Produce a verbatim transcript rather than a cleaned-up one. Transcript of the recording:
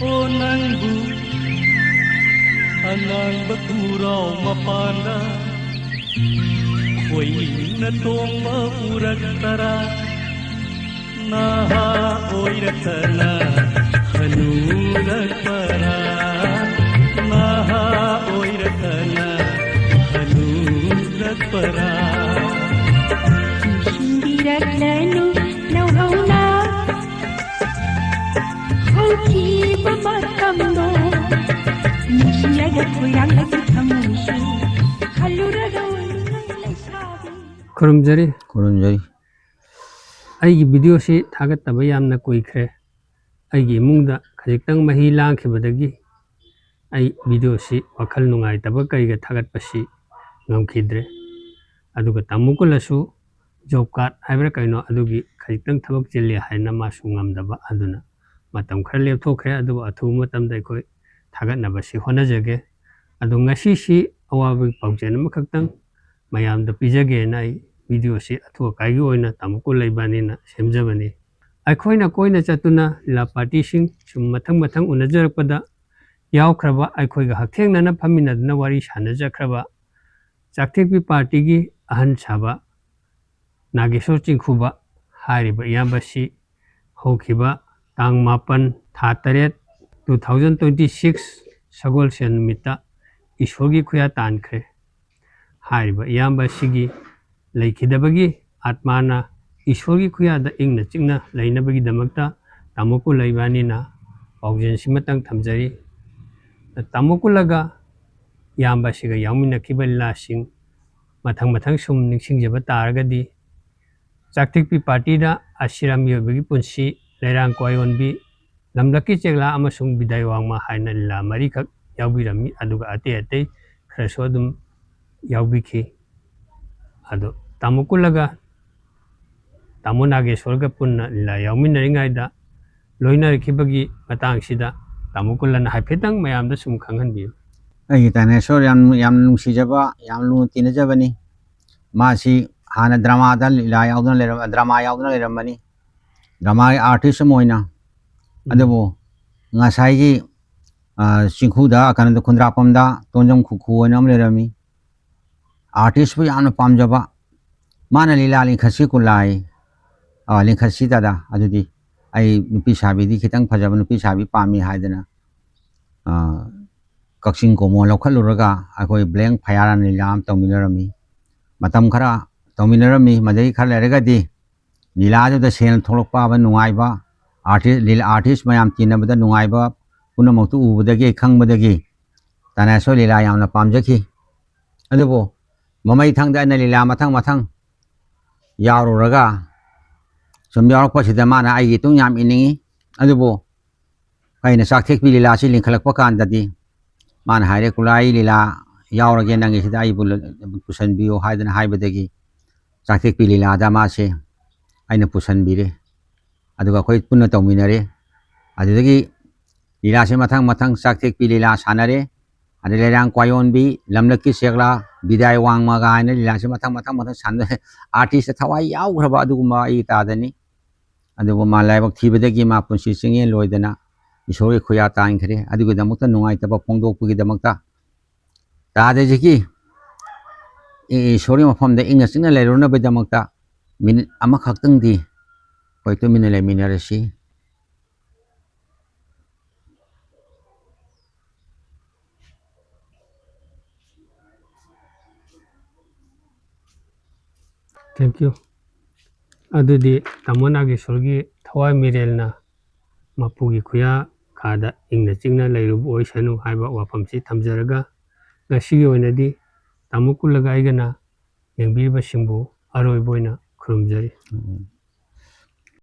ꯑꯣ ꯅꯪꯕꯨ ꯑꯉꯥꯡꯕ ꯈꯨꯔꯥꯎ ꯃꯄꯥꯟꯗ ꯈꯣꯏꯅ ꯇꯣꯡꯕ ꯎꯔꯛꯇꯔꯥ? ꯅꯍꯥ ꯑꯣꯏꯔꯛꯇꯅ ꯍꯅꯨꯔꯛꯄꯔꯥ? ꯅꯍꯥ ꯑꯣꯏꯔꯛꯇꯅ ꯍꯅꯨꯔꯛꯄꯔꯥ? ꯅꯤꯡꯁꯤꯡꯕꯤꯔꯛꯂꯅꯨ ꯅꯧꯍꯧꯅ ꯍꯧꯈꯤꯕ ꯃꯇꯝꯗꯣ ꯅꯤꯡꯁꯤꯡꯂꯒ ꯈꯣꯏꯔꯥꯡꯂꯛꯏ ꯊꯃꯣꯏꯁꯦ ꯈꯜꯂꯨꯔꯒ ꯂꯩꯁꯥꯕꯤ꯫ ꯈꯨꯔꯨꯝꯖꯔꯤ꯫ ꯈꯨꯔꯨꯝꯖꯔꯤ꯫ ꯑꯩꯒꯤ ꯚꯤꯗꯤꯑꯣꯁꯤ ꯊꯥꯒꯠꯇꯕ ꯌꯥꯝꯅ ꯀꯨꯏꯈ꯭ꯔꯦ꯫ ꯑꯩꯒꯤ ꯏꯃꯨꯡꯗ ꯈꯖꯤꯛꯇꯪ ꯃꯍꯤ ꯂꯥꯡꯈꯤꯕꯗꯒꯤ ꯑꯩ ꯚꯤꯗꯤꯑꯣꯁꯤ ꯋꯥꯈꯜ ꯅꯨꯡꯉꯥꯏꯇꯕ ꯀꯩꯒ ꯊꯥꯒꯠꯄꯁꯤ ꯉꯝꯈꯤꯗ꯭ꯔꯦ꯫ ꯑꯗꯨꯒ ꯇꯥꯃꯣ ꯀꯨꯜꯂꯁꯨ ꯖꯣꯕ ꯀꯥꯔꯗ ꯍꯥꯏꯕ꯭ꯔꯥ ꯀꯩꯅꯣ, ꯑꯗꯨꯒꯤ ꯈꯖꯤꯛꯇꯪ ꯊꯕꯛ ꯆꯤꯜꯂꯤ ꯍꯥꯏꯅ ꯃꯥꯁꯨ ꯉꯝꯗꯕ, ꯑꯗꯨꯅ ꯃꯇꯝ ꯈꯔ ꯂꯦꯞꯊꯣꯛꯈ꯭ꯔꯦ꯫ ꯑꯗꯨꯕꯨ ꯑꯊꯨꯕ ꯃꯇꯝꯗ ꯑꯩꯈꯣꯏ ꯊꯥꯒꯠꯅꯕꯁꯤ ꯍꯣꯠꯅꯖꯒꯦ꯫ ꯑꯗꯣ ꯉꯁꯤꯁꯤ ꯑꯋꯥꯕꯒꯤ ꯄꯥꯎꯖꯦꯜ ꯑꯃꯈꯛꯇꯪ ꯃꯌꯥꯝꯗ ꯄꯤꯖꯒꯦꯅ ꯑꯩ ꯚꯤꯗꯤꯑꯣꯁꯤ ꯑꯊꯨ ꯑꯀꯥꯏꯒꯤ ꯑꯣꯏꯅ ꯇꯥꯃꯣ ꯀꯨꯜꯂ ꯏꯕꯥꯅꯤꯅ ꯁꯦꯝꯖꯕꯅꯤ꯫ ꯑꯩꯈꯣꯏꯅ ꯀꯣꯏꯅ ꯆꯠꯇꯨꯅ ꯂꯤꯂꯥ ꯄꯥꯔꯇꯤꯁꯤꯡ ꯁꯨꯝ ꯃꯊꯪ ꯃꯊꯪ ꯎꯅꯖꯔꯛꯄꯗ ꯌꯥꯎꯈ꯭ꯔꯕ, ꯑꯩꯈꯣꯏꯒ ꯍꯛꯊꯦꯡꯅꯅ ꯐꯝꯃꯤꯟꯅꯗꯨꯅ ꯋꯥꯔꯤ ꯁꯥꯟꯅꯖꯈ꯭ꯔꯕ ꯆꯥꯛꯊꯦꯛꯄꯤ ꯄꯥꯔꯇꯤꯒꯤ ꯑꯍꯟ ꯁꯥꯕ ꯅꯥꯒꯦꯁꯣꯔ ꯆꯤꯡꯈꯨꯕ ꯍꯥꯏꯔꯤꯕ ꯏꯌꯥꯝꯕꯁꯤ ꯍꯧꯈꯤꯕ ꯇꯥꯡ ꯃꯥꯄꯟ ꯊꯥ ꯇꯔꯦꯠ two thousand twenty six ꯁꯒꯣꯜꯁꯦꯟ ꯅꯨꯃꯤꯠꯇ ꯏꯁꯣꯔꯒꯤ ꯈꯨꯌꯥ ꯇꯥꯟꯈ꯭ꯔꯦ꯫ ꯍꯥꯏꯔꯤꯕ ꯏꯌꯥꯝꯕ ꯑꯁꯤꯒꯤ ꯂꯩꯈꯤꯗꯕꯒꯤ ꯑꯥꯠꯃꯥꯅ ꯏꯁꯣꯔꯒꯤ ꯈꯨꯌꯥꯗ ꯏꯪꯅ ꯆꯤꯛꯅ ꯂꯩꯅꯕꯒꯤꯗꯃꯛꯇ ꯇꯥꯃꯣ ꯀꯨꯜꯂ ꯏꯕꯥꯅꯤꯅ ꯄꯥꯎꯖꯦꯜꯁꯤꯃꯇꯪ ꯊꯝꯖꯔꯤ꯫ ꯇꯥꯃꯣ ꯀꯨꯜꯂꯒ ꯏꯌꯥꯝꯕꯁꯤꯒ ꯌꯥꯎꯃꯤꯟꯅꯈꯤꯕ ꯂꯤꯂꯥꯁꯤꯡ ꯃꯊꯪ ꯃꯊꯪ ꯁꯨꯝ ꯅꯤꯡꯁꯤꯡꯖꯕ ꯇꯥꯔꯒꯗꯤ, ꯆꯥꯛꯊꯤꯛꯄꯤ ꯄꯥꯔꯇꯤꯗ ꯑꯁꯤꯔꯥ ꯃꯤꯑꯣꯏꯕꯒꯤ ꯄꯨꯟꯁꯤ, ꯂꯩꯔꯥꯡ ꯀ꯭ꯋꯥꯌꯣꯟꯕꯤ, ꯂꯝꯂꯛꯀꯤ ꯆꯦꯛꯂꯥ ꯑꯃꯁꯨꯡ ꯕꯤꯗꯥꯏ ꯋꯥꯡꯃ ꯍꯥꯏꯅ ꯂꯤꯂꯥ ꯃꯔꯤꯈꯛ ꯌꯥꯎꯕꯤꯔꯝꯃꯤ꯫ ꯑꯗꯨꯒ ꯑꯇꯩ ꯑꯇꯩ ꯈꯔꯁꯨ ꯑꯗꯨꯝ ꯌꯥꯎꯕꯤꯈꯤ꯫ ꯑꯗꯣ ꯇꯥꯃꯣ ꯀꯨꯜꯂꯒ ꯇꯥꯃꯣ ꯅꯥꯒꯦꯁꯣꯔꯒ ꯄꯨꯟꯅ ꯂꯤꯂꯥ ꯌꯥꯎꯃꯤꯟꯅꯔꯤꯉꯩꯗ ꯂꯣꯏꯅꯔꯛꯈꯤꯕꯒꯤ ꯃꯇꯥꯡꯁꯤꯗ ꯇꯥꯃꯣ ꯀꯨꯜꯂꯅ ꯍꯥꯏꯐꯦꯠꯇꯪ ꯃꯌꯥꯝꯗ ꯁꯨꯝ ꯈꯪꯍꯟꯕꯤꯌꯨ꯫ ꯑꯩꯒꯤ ꯇꯥꯅꯦꯁꯣꯔ ꯌꯥꯝ, ꯌꯥꯝꯅ ꯅꯨꯡꯁꯤꯖꯕ, ꯌꯥꯝ ꯂꯨꯅ ꯇꯤꯟꯅꯖꯕꯅꯤ꯫ ꯃꯥꯁꯤ ꯍꯥꯟꯅ ꯗ꯭ꯔꯃꯥꯗ ꯂꯤꯂꯥ ꯌꯥꯎꯗꯨꯅ ꯂꯩꯔꯝ-, ꯗ꯭ꯔꯃꯥ ꯌꯥꯎꯗꯨꯅ ꯂꯩꯔꯝꯕꯅꯤ꯫ ꯗ꯭ꯔꯃꯥꯒꯤ ꯑꯥꯔꯇꯤꯁ ꯑꯃ ꯑꯣꯏꯅ꯫ ꯎꯝ꯫ ꯑꯗꯨꯕꯨ ꯉꯁꯥꯏꯒꯤ, ꯑ, ꯆꯤꯡꯈꯨꯗ, ꯀꯩꯅꯣꯗ, ꯈꯨꯟꯗ꯭ꯔꯥꯛꯄꯝꯗ ꯇꯣꯟꯖꯝ ꯈꯨꯈꯨ ꯍꯥꯏꯅ ꯑꯃ ꯂꯩꯔꯝꯃꯤ꯫ Artistꯄꯨ ꯌꯥꯝꯅ ꯄꯥꯝꯖꯕ꯫ ꯃꯥꯅ "ꯂꯤꯂꯥ ꯂꯤꯡꯈꯠꯁꯤ ꯀꯨꯂꯥꯏ", ꯑ, "ꯂꯤꯡꯈꯠꯁꯤ ꯗꯥꯗꯥ, ꯑꯗꯨꯗꯤ ꯑꯩ ꯅꯨꯄꯤ ꯁꯥꯕꯤꯗꯤ ꯈꯤꯇꯪ ꯐꯖꯕ ꯅꯨꯄꯤ ꯁꯥꯕꯤ ꯄꯥꯝꯃꯤ" ꯍꯥꯏꯗꯅ, ꯑ, ꯀꯛꯆꯤꯡ ꯀꯣꯃꯣ ꯂꯧꯈꯠꯂꯨꯔꯒ ꯑꯩꯈꯣꯏ blank fire ꯑꯅ ꯂꯤꯂꯥ ꯑꯃ ꯇꯧꯃꯤꯟꯅꯔꯝꯃꯤ꯫ ꯃꯇꯝ ꯈꯔ ꯇꯧꯃꯤꯟꯅꯔꯝꯃꯤ, ꯃꯗꯒꯤ ꯈꯔ ꯂꯩꯔꯒꯗꯤ ꯂꯤꯂꯥꯗꯨꯗ ꯁꯦꯜ ꯊꯣꯛꯂꯛꯄ ꯍꯥꯏꯕ ꯅꯨꯡꯉꯥꯏꯕ, artist, ꯂꯤꯂꯥ artist ꯃꯌꯥꯝ ꯇꯤꯟꯅꯕꯗ ꯅꯨꯡꯉꯥꯏꯕ ꯄꯨꯝꯅꯃꯛꯇꯨ ꯎꯕꯗꯒꯤ, ꯈꯪꯕꯗꯒꯤ ꯇꯥꯅꯦꯁꯣꯔ ꯂꯤꯂꯥ ꯌꯥꯝꯅ ꯄꯥꯝꯖꯈꯤ꯫ ꯑꯗꯨꯕꯨ ꯃꯃꯩ ꯊꯪꯗ ꯑꯩꯅ ꯂꯤꯂꯥ ꯃꯊꯪ ꯃꯊꯪ ꯌꯥꯎꯔꯨꯔꯒ ꯁꯨꯝ ꯌꯥꯎꯔꯛꯄꯁꯤꯗ ꯃꯥꯅ ꯑꯩꯒꯤ ꯏꯇꯨꯡ ꯌꯥꯝ ꯏꯅꯤꯡꯉꯤ꯫ ꯑꯗꯨꯕꯨ ꯑꯩꯅ ꯆꯥꯛꯊꯦꯛꯄꯤ ꯂꯤꯂꯥꯁꯤ ꯂꯤꯡꯈꯠꯂꯛꯄ ꯀꯥꯟꯗꯗꯤ ꯃꯥꯅ ꯍꯥꯏꯔꯦ, "ꯀꯨꯂꯥꯏ ꯂꯤꯂꯥ ꯌꯥꯎꯔꯒꯦ ꯅꯪꯒꯤꯁꯤꯗ, ꯑꯩꯕꯨ ꯄꯨꯁꯟꯕꯤꯌꯨ" ꯍꯥꯏꯗꯅ ꯍꯥꯏꯕꯗꯒꯤ ꯆꯥꯛꯊꯦꯛꯄꯤ ꯂꯤꯂꯥꯗ ꯃꯥꯁꯦ ꯑꯩꯅ ꯄꯨꯁꯟꯕꯤꯔꯦ꯫ ꯑꯗꯨꯒ ꯑꯩꯈꯣꯏ ꯄꯨꯟꯅ ꯇꯧꯃꯤꯟꯅꯔꯦ꯫ ꯑꯗꯨꯗꯒꯤ ꯂꯤꯂꯥꯁꯦ ꯃꯊꯪ ꯃꯊꯪ ꯆꯥꯛꯊꯦꯛꯄꯤ ꯂꯤꯂꯥ ꯁꯥꯟꯅꯔꯦ꯫ ꯑꯗꯩ ꯂꯩꯔꯥꯡ ꯀ꯭ꯋꯥꯌꯣꯟꯕꯤ, ꯂꯝꯂꯛꯀꯤ ꯆꯦꯛꯂꯥ, ꯕꯤꯗꯥꯏ ꯋꯥꯡꯃꯒ ꯍꯥꯏꯅ ꯂꯤꯂꯥꯁꯦ ꯃꯊꯪ ꯃꯊꯪ ꯃꯊꯪ ꯁꯥꯟꯅꯔꯦ꯫ Artistꯇ ꯊꯋꯥꯏ ꯌꯥꯎꯈ꯭ꯔꯕ ꯑꯗꯨꯒꯨꯝꯕ ꯑꯩ ꯇꯥꯗꯅꯤ꯫ ꯑꯗꯨꯕꯨ ꯃꯥ ꯂꯥꯏꯕꯛ ꯊꯤꯕꯗꯒꯤ ꯃꯥ ꯄꯨꯟꯁꯤ ꯆꯤꯡꯂꯦꯟ ꯂꯣꯏꯗꯅ ꯏꯁꯣꯔꯒꯤ ꯈꯨꯌꯥ ꯇꯥꯟꯈ꯭ꯔꯦ꯫ ꯑꯗꯨꯒꯤꯗꯃꯛꯇ ꯅꯨꯡꯉꯥꯏꯇꯕ ꯐꯣꯡꯗꯣꯛꯄꯒꯤꯗꯃꯛꯇ ꯇꯥꯗ ꯍꯧꯖꯤꯛꯀꯤ ꯏ-, ꯏꯁꯣꯔꯒꯤ ꯃꯐꯝꯗ ꯏꯪꯅ ꯆꯤꯛꯅ ꯂꯩꯔꯨꯅꯕꯒꯤꯗꯃꯛꯇ minute ꯑꯃꯈꯛꯇꯪꯗꯤ ꯑꯩꯈꯣꯏ ꯇꯨꯃꯤꯟꯅ ꯂꯩꯃꯤꯟꯅꯔꯁꯤ꯫ Thank you꯫ ꯑꯗꯨꯗꯤ ꯇꯥꯃꯣ ꯅꯥꯒꯦꯁꯣꯔꯒꯤ ꯊꯋꯥꯏ ꯃꯤꯔꯦꯜꯅ ꯃꯄꯨꯒꯤ ꯈꯨꯌꯥ ꯈꯥꯗ ꯏꯪꯅ ꯆꯤꯛꯅ ꯂꯩꯔꯨꯕ ꯑꯣꯏꯁꯅꯨ ꯍꯥꯏꯕ ꯋꯥꯐꯝꯁꯤ ꯊꯝꯖꯔꯒ, ꯉꯁꯤꯒꯤ ꯑꯣꯏꯅꯗꯤ ꯇꯥꯃꯣ ꯀꯨꯜꯂꯒ ꯑꯩꯒꯅ ꯌꯦꯡꯕꯤꯔꯤꯕꯁꯤꯡꯕꯨ ꯑꯔꯣꯏꯕ ꯑꯣꯏꯅ ꯈꯨꯔꯨꯝꯖꯔꯤ꯫ ꯎꯝ꯫